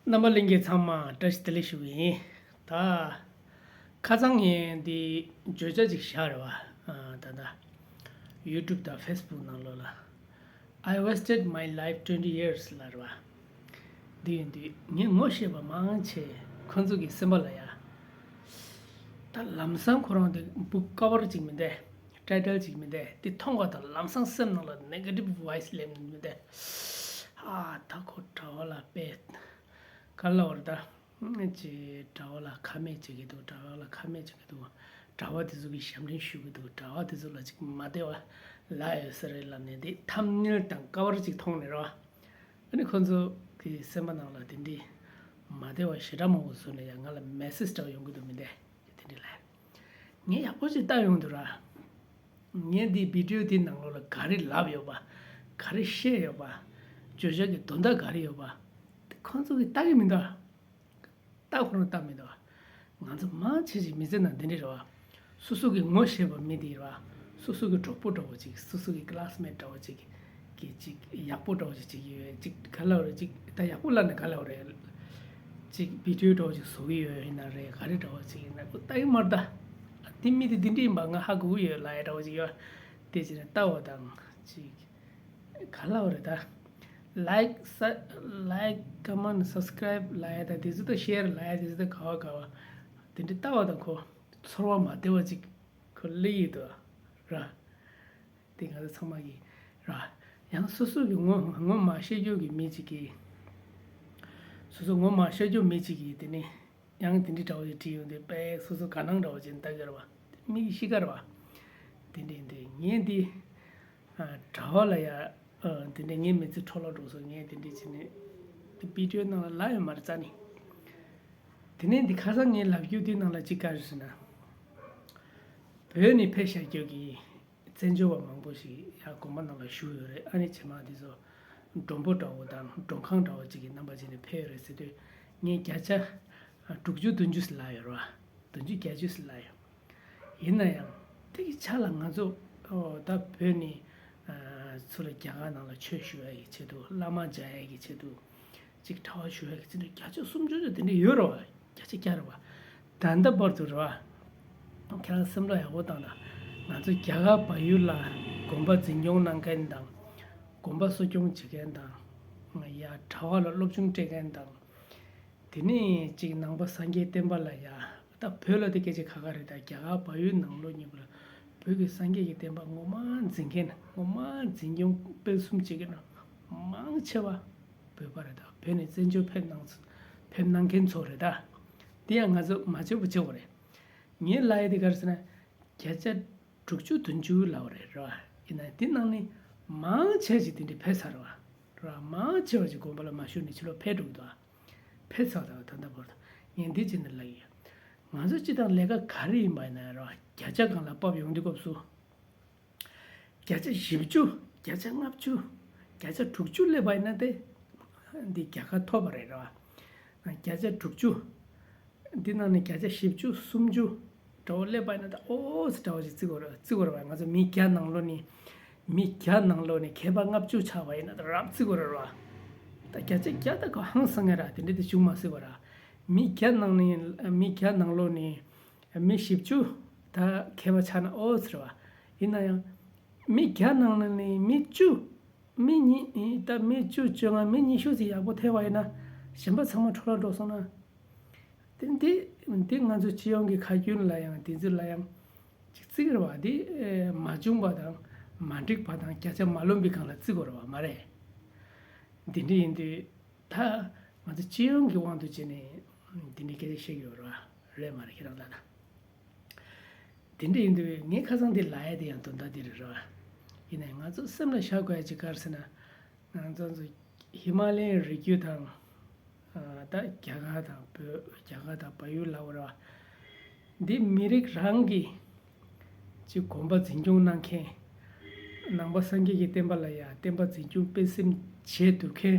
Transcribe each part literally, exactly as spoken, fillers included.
རྣམ་པ་ལྷན་རྒྱས་ཚང་མ་བཀྲ་ཤིས་བདེ་ལེགས་ཞུ་གི་ཡིན། ད་ཁ་སང་ངས་འདི་བརྗོད་བྱ་ཅིག་བཞག་རེད་བ། ཨ། ད་ད་YouTube་དང་Facebook་ནང་ལོགས་ལ། I wasted my life twenty years ལབ་རེད་བ། འདི་ཡིན་དུས་ངས་ངོ་ཤེས་པ་མང་ཆེ་ཁོ་ཚོ་གི་སེམས་པ་ལ་ཡ། ད་ལམ་སང་ཁོ་རང་དེ་book cover་ཅིག་མིན་ཏེ། title་ཅིག་མིན་ཏེ། དེ་མཐོང་བ་དང་ལམ་སང་སེམས་ནང་ལ་negative voice་སླེབས་ནི་མིན་ཏེ། ཨ། ད་ཁོ་གྲྭ་པ་ལ་དཔེ་ག་ལབ་དགོས་རེད་ད། ཅེས་གྲྭ་པ་ལ་ཁ་མེད་བྱེད་ཀྱི་འདུག་གྲྭ་པ་ལ་ཁ་མེད་བྱེད་ཀྱི་འདུག་གྲྭ་པ་དེ་ཚོ་གིས་ཞབས་འདྲེན་ཞུ་གི་འདུག་གྲྭ་པ་དེ་ཚོ་ལ་ཅིག་མ་བདེ་བ་ལབ་ཡོད་ས་རེད་ལབ་ནས། དེ་thumbnail་དང་cover་ཅིག་མཐོང་ནས་རོ། ཨ་ནི་ཁོ་ཚོ་གི་སེམས་པ་ནང་ལ་དེ་འདྲའི་མ་བདེ་བ་ཞེ་དྲག་མང་པོ་བཟོས་ནས་ཡང་ང་ལ་message་འདྲ་བ་ཡོང་གི་འདུག་མི་འདུག་དེ་འདྲ་ལབ། ངས་ཡག་པོ་ཞིག་བལྟ་ཡོང་དུས་ར། ངས་འདི་video་འདི་ནང་ལོགས་ལ་ག་རེ་ལབ་ཡོད་པ། ག་རེ་བཤད་ཡོད་པ། བརྗོད་བྱ་གི་དོན་དག་ག་རེ་ཡོད་པ། དེ་ཁོང་ཚོ་གིས་བལྟ་གི་མི་འདུག་བལྟ་ཁོ་རང་བལྟ་མི་འདུག་ང་ཚོ་མང་ཆེ་ཞིག་མི་ཚེ་ནང་འདི་འདྲ་རེད་བ། སོ་སོ་གི་ངོ་ཤེས་པ་མི་དེ་རེད་བ། སོ་སོ་གི་གྲོགས་པོ་འདྲ་བོ་ཅིག་སོ་སོ་གི་classmate་འདྲ་བོ་ཅིག་གི་ཅིག་ཡག་པོ་འདྲ་བོ་ཅིག་བྱེད་ཀྱི་ཡོད། ཅིག་ག་ལབ་རེད། ཅིག་ད་ཡག་པོ་ལབ་ན་ག་ལབ་རེད། ཅིག་video་འདྲ་བོ་ཅིག་བཟོ་གི་ཡོད་ཡིན་ན་རེད། ག་རེ་འདྲ་བོ་ཅིག་ཡིན་ན་ཁོ་ལྟ་གི་མ་རེད་ད། དེ་མི་དེ་འདི་འདྲ་ཡིན་པ་ང་ཧ་གོ་གི་ཡོད་ལབ་ཡ་འདྲ་བོ་ཅིག་ཡོད། དེ་བྱས་ནས་ལྟ་བ་དང་ཅིག་ག་ལབ་རེད་ད། like sa- like comment subscribe་ལབ་ཡ་དང་དེ་ཚོ་དང་share་ལབ་ཡ་དེ་ཚོ་དང་ག་བ་ག་བ། དེ་འདྲ་ལྟ་བ་དང་ཁོ་ཚོར་བ་མ་བདེ་བ་ཅིག་ཁོ་སླེབས་ཡོད་དོ་ར། དེ་ང་ཚོ་ཚང་མ་གི་ར། ཡང་སོ་སོ་གི་ངོ་ངོ་མ་ཤེས་རྒྱུ་གི་མི་གཅིག་གིས། སོ་སོ་ངོ་མ་ཤེས་རྒྱུ་མི་གཅིག་གིས་དེ་ནི་ཡང་དེ་འདྲའི་འདྲ་བོ་ཞིག་བྲིས་ཡོང་དུས་དཔེ་སོ་སོ་དགའ་སྣང་འདྲ་བོ་ཅིག་ལྟ་གི་རེད་བ། དེ་མི་གི་གཤིས་ཀ་རེད་བ། དེ་འདྲ་ཡིན་དུས་ངས་འདི་ཨ། གྲྭ་པ་ལ་ཡ། ཨ། དེ་འདྲ་ངའི་མི་ཚེ་འཕྲོ་བརླག་འགྲོ་སོང་། ངས་དེ་འདྲ་བྱས་ནས་དེ་video་ནང་ལ་ལབ་ཡོད་མ་རེད་རྩ་ནས། དེ་ནས་འདི་ཁ་སང་ངས་ལབ་རྒྱུ་དེ་ནང་ལ་ཅིག་ག་རེ་ཟེར་ན། བོད་ནས་ཕེབས་བཞག་རྒྱུ་གི་བཙན་བྱོལ་བ་མང་པོ་ཞིག་ཡང་དགོན་པ་ནང་ལ་བཞུགས་ཡོད་རེད། ཨ་ནི་རྗེས་མ་འདི་ཚོ་མགྲོན་པོ་འདྲ་བོ་དང་མགྲོན་ཁང་འདྲ་བོ་ཅིག་གི་རྣམ་པ་ཅིག་ནས་ཕེབས་ཡོད་རེད་ཟེར་དུས་ངས་བརྒྱ་ཆ་དྲུག་ཅུ་བདུན་ཅུ་ཟེར་ལབ་ཡོད་རེད་བ། བདུན་ཅུ་བརྒྱད་ཅུ་ཟེར་ལབ་ཡོད། ཡིན་ན་ཡང་དེ་གི་ཆ་ལ་ང་ཚོ་ཨོ་ད་བོད་ནས་ཨ་ཚུར་ལ་རྒྱ་གར་ནང་ལ་ཆོས་ཞུ་ཡ་གི་ཆེད་དུ་བླ་མ་མཇལ་ཡ་གི་ཆེད་དུ་ཅིག་གྲྭ་པ་ཞུ་ཡ་གི་ཆེད་དུ་བརྒྱ་ཆ་སུམ་ཅུ་ཙམ་དེ་འདྲ་ཡོད་རེད་བ། བརྒྱ་ཆ་བརྒྱ་རེད་བ། ད་ལྟ་བར་དུ་རེད་བ། ཁྱེད་རང་སེམས་ལ་ཡག་པོ་བཏང་དང་། ང་ཚོ་རྒྱ་གར་བལ་ཡུལ་ལ་དགོན་པ་འཛིན་སྐྱོང་གནང་མཁན་དང་། དགོན་པ་གསོ་སྐྱོང་བྱེད་མཁན་དང་། ཡ་གྲྭ་པ་ལ་སློབ་སྦྱོང་སྤྲད་མཁན་དང་། དེ་ནས་ཅིག་ནང་པ་སངས་རྒྱས་བསྟན་པ་ལ་ཡ། ད་བོད་ལ་དེ་སྐད་ཆ་ཁ་ཁ་རེད། ད་རྒྱ་གར་བལ་ཡུལ་ནང་ལོགས་གཉིས་པོ་ལ་བོད་ཀྱི་སངས་རྒྱས་ཀྱི་བསྟན་པ་ངོ་མ་འཛིན་མཁན། ངོ་མ་འཛིན་སྐྱོང་སྤེལ་གསུམ་བྱེད་མཁན་མང་ཆེ་བ་བོད་པ་རེད། ད་བོད་ནས་བཙན་བྱོལ་ཕེབས་གནང་ཚོ་ཕེབས་གནང་མཁན་ཚོ་རེད། ད་དེ་ཡང་ང་ཚོ་མ་བརྗེད་པོ་བྱེད་དགོས་རེད། ངས་ལབ་ཡ་དེ་ག་རེ་ཟེར་ན། བརྒྱ་ཆ་དྲུག་ཅུ་བདུན་ཅུ་ལབ་པ་རེད་ར། ཡིན་ན་དེ་ནང་ནས་མང་ཆེ་ཞིག་དེ་འདྲ་ཕེབས་ཚར་བ་ར། མང་ཆེ་བ་ཞིག་དགོན་པ་ལ་མ་ཞུགས་ནས་ཕྱི་ལོགས་ཕེབས་འགྲོ་གི་འདུག་ཕེབས་ཚར་བ་ད་ལྟ་བར་དུ་ངས་འདི་བྱས་ནས་ལབ་ཀྱི་ཡོད། ང་ཚོ་སྤྱི་བཏང་ལས་ཀ་ག་རེ་ཡིན་པ་ཡིན་ན་ར། བརྒྱ་ཆ་སྒང་ལ་ཕབ་ཡོང་དུས་སྐབས་སུ། བརྒྱ་ཆ་བཞི་བཅུ། བརྒྱ་ཆ་ལྔ་བཅུ། བརྒྱ་ཆ་དྲུག་ཅུ་སླེབས་པ་ཡིན་ན་དེ། འདི་རྒྱལ་ཁ་ཐོབ་པ་རེད་ར། བརྒྱ་ཆ་དྲུག་ཅུ། འདི་ནང་ནས་བརྒྱ་ཆ་བཞི་བཅུ་སུམ་ཅུ་འདྲ་བོ་སླེབས་པ་ཡིན་ན་ད་ཨོ་ཙི་འདྲ་བོ་ཞིག་བརྩི་དགོས་རེད། བརྩི་དགོས་རེད་བ། ང་ཚོ་མི་བརྒྱ་ནང་ལོགས་ནས། མི་བརྒྱ་ནང་ལོགས་ནས་མཁས་པ་ལྔ་བཅུ་ཆགས་པ་ཡིན་ན་ད་རབ་བརྩི་དགོས་རེད་བ། ད་བརྒྱ་ཆ་བརྒྱ་ད་ག་ཧང་སང་ངེ་ར་དེ་འདྲ་དེ་བྱུང་མ་སྲིད་པ་ར། མི་བརྒྱ་ནང་ནས་མི་བརྒྱ་ནང་ལོགས་ནས་མི་བཞི་བཅུ་ད་མཁས་པ་ཆགས་ན་ཨོ་ཙི་རེད་བ། ཡིན་ན་ཡང་། མི་བརྒྱ་ནང་ནས་མི་བཅུ། མི་གཉིས། ད་མི་བཅུ་བཅོ་ལྔ་མི་ཉི་ཤུ་ཙམ་ཡག་པོ་ཐེབས་པ་ཡིན་ན་གཞན་པ་ཚང་མ་འཕྲོ་བརླག་འགྲོ་སོང་ན། དེ་འདི་འདི་ང་ཚོ་སྤྱི་ཡོངས་ཀྱི་ཁ་རྒྱུན་ལ་ཡང་དེ་ཚོ་ལ་ཡང་ཅིག་བརྩི་གི་རེད་བ། འདི་མ་བྱུང་བ་དང་མ་འགྲིག་པ་དང་བརྒྱ་ཆ་མ་ལོན་པའི་སྒང་ལ་བརྩི་དགོས་རེད་བ་མ་རེད། འདི་འདྲ་ཡིན་དུས་ད་ང་ཚོ་སྤྱི་ཡོངས་ཀྱི་དབང་དུ་བྱས་ནས་འདི་འདྲའི་སྐད་ཆ་བཤད་ཀྱི་ཡོད་རེད་བ། རེད་མ་རེད་ཁྱེད་རང་ལ་ན། དེ་འདྲ་ཡིན་དུས་ངས་ཁ་སང་དེ་ལབ་ཡ་དེ་ཡང་དོན་དག་དེ་རེད་ར། ཡིན་ནའི་ང་ཚོ་སེམས་ལ་བཞག་དགོས་ཡ་ཅིག་ག་རེ་ཟེར་ན། ང་ཚོ་ཚོ་ཧི་མ་ལ་ཡའི་རི་རྒྱུད་དང་། ཨ། ད་རྒྱ་གར་དང་བོད། རྒྱ་གར་དང་བལ་ཡུལ་ལབ་དགོས་ར། འདི་མི་རིགས་རང་གི་ཅིག་དགོན་པ་འཛིན་སྐྱོང་གནང་མཁན། ནང་པ་སངས་རྒྱས་ཀྱི་བསྟན་པ་ལ་ཡང་བསྟན་པ་འཛིན་སྐྱོང་སྤེལ་གསུམ་བྱས་འདུག་མཁན་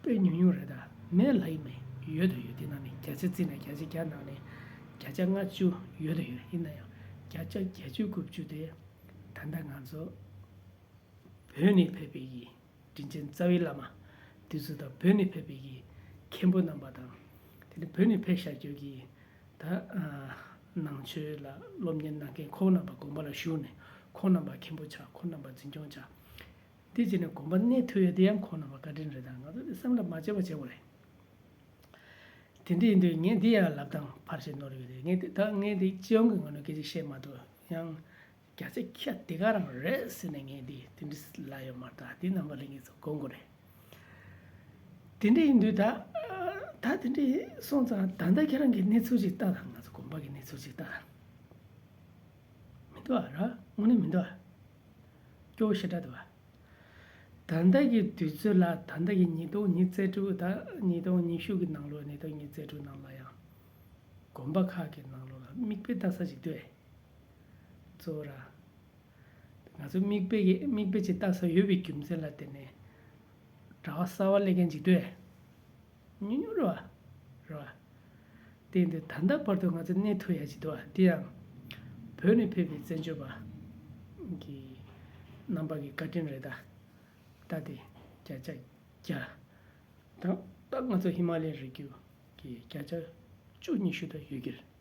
དཔེ་ཉུང་ཉུང་རེད། ད་མེད་ལབ་ཡི་མེད། ཡོད་དང་ཡོད། དེ་ནང་ནས་བརྒྱ་ཆ་བརྩིས་ན་བརྒྱ་ཆ་བརྒྱ་ནང་ནས་བརྒྱ་ཆ་ལྔ་བཅུ་ཡོད་དང་ཡོད། ཡིན་ན་ཡང་བརྒྱ་ཆ་བརྒྱད་ཅུ་དགུ་བཅུ་དེ་ད་ལྟ་ང་ཚོ་བོད་ནས་ཕེབས་པའི་གི་དྲིན་ཅན་རྩ་བའི་བླ་མ་དེ་ཚོ་དང་བོད་ནས་ཕེབས་པའི་གི་ མཁན་པོ་རྣམ་པ་དང་། དེ་ནས་བོད་ནས་ཕེབས་བཞག་རྒྱུ་གི་ད་ནང་ཆོས་ལ་སློབ་གཉེར་གནང་མཁན་ཁོང་རྣམ་པ་དགོན་པ་ལ་བཞུགས་ནས་ཁོང་རྣམ་པ་མཁན་པོ་ཆགས། ཁོང་རྣམ་པ་འཛིན་སྐྱོང་བྱས། དེ་བྱས་ནས་དགོན་པ་གནས་ཐུབ་ཡ་དེ་ཡང་ཁོང་རྣམ་པ་བཀའ་དྲིན་རེད། ད་ང་ཚོ་དེ་བསམ་བློ་མ་བྱས་པ་བྱས་དགོས་རེད། དེ་འདྲ་ཡིན་དུས་ངས་འདི་ཡང་ལབ་སྟངས་ཕར་ཕྱིན་ནོར་ཡོད་རེད། ངས་དེ་ད་ངས་དེ་སྤྱི་ཡོངས་ཀྱི་ངོས་ནས་སྐད་ཆ་བཤད་མ་ཐུབ། ཡང་བརྒྱ་ཆ་ཁྱབ་དེ་ག་རང་རེད་ཟེར་ནས་ངས་འདི་དེ་འདྲ་ལབ་ཡོད་མ་རེད། ད་དེ་རྣམ་པ་ལྷན་རྒྱས་ཚོ་དགོངས་དགོས་རེད། དེ་འདྲ་ཡིན་དུས་ད་ད་དེ་འདྲ་སོང་ཙང་ད་ལྟ་ཁྱེད་རང་གི་གནས་ཚུལ་ཅིག་ལྟ་དང་། ང་ཚོ་དགོན་པ་གི་གནས་ཚུལ་ཅིག་ལྟ་དང་། མི་འདུག་ཨ། ར་དངོས་གནས་མི་འདུག་ཨ། སྐྱོ་བོ་ཞེ་དྲག་འདུག་ཨ། ད་ལྟ་གི་དུས་ཚོད་ལ། ད་ལྟ་གི་ཉིས་སྟོང་ཉི་ཤུ་རྩ་དྲུག་ད་ཉིས་སྟོང་ཉི་ཤུ་གི་ནང་ལོགས། ཉིས་སྟོང་ཉི་ཤུ་རྩ་དྲུག་ནང་ལ་ཡང་དགོན་པ་ཁག་གི་ནང་ལོགས་ལ་མིག་དཔེ་ལྟ་ས་ཞིག་འདུག་ཨེ། གཙོ་བོ་ར་ང་ཚོ་མིག་དཔེ་གི་མིག་དཔེ་ཅིག་ལྟ་ས་ཡོད་པའི་རྒྱུ་མཚན་ལ་བརྟེན་ནས་གྲྭ་པ་གསར་པ་སླེབས་མཁན་ཅིག་འདུག་ཨེ། ཉུང་ཉུང་རེད་བ། རེད་བ། དེ་འདི་ད་ལྟ་བར་དུ་ང་ཚོ་གནས་ཐུབ་ཡ་ཅིག་འདུག་བ། དེ་ཡང་བོད་ནས་ཕེབས་པའི་བཙན་བྱོལ་བ་གི་རྣམ་པ་གི་བཀའ་དྲིན་རེད། ད་ད་དེ་བརྒྱ་ཆ་བརྒྱ་དང་། ད་ང་ཚོ་ཧི་མ་ལའི་རི་རྒྱུད་ཀྱི་བརྒྱ་ཆ་བཅུ་ཉི་ཤུ་ད་ཡོད་ཀྱི་རེད།